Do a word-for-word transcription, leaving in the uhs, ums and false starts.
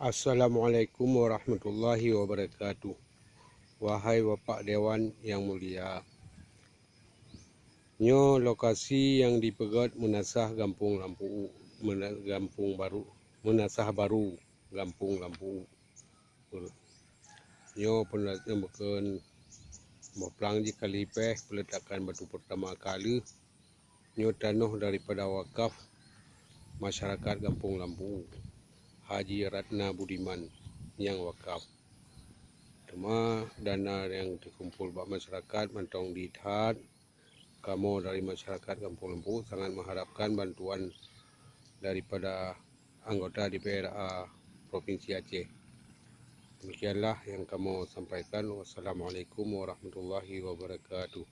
Assalamualaikum warahmatullahi wabarakatuh. Wahai Bapak Dewan yang mulia, nyoe lokasi nyang dipeugét Meunasah Gampông Lampu, Meuna-, Gampông Baru, Meunasah Baru Gampông Lampu. Nyoe peunasehat nyang bukon boh plang jih ka lipéh peuletakan batu peurtama ka lheueh. Nyoe tanoh daripada wakaf masyarakat Gampông Lampu, Haji Ratna Budiman nyang wakaf. Teuma dana nyang teukumpol bak masyarakat mantong di that. Kamoe dari masyarakat Gampông Lampu sangat mengharapkan bantuan daripada anggota D P R A Provinsi Aceh. Demikianlah yang kamoe sampaikan. Wassalamualaikum warahmatullahi wabarakatuh.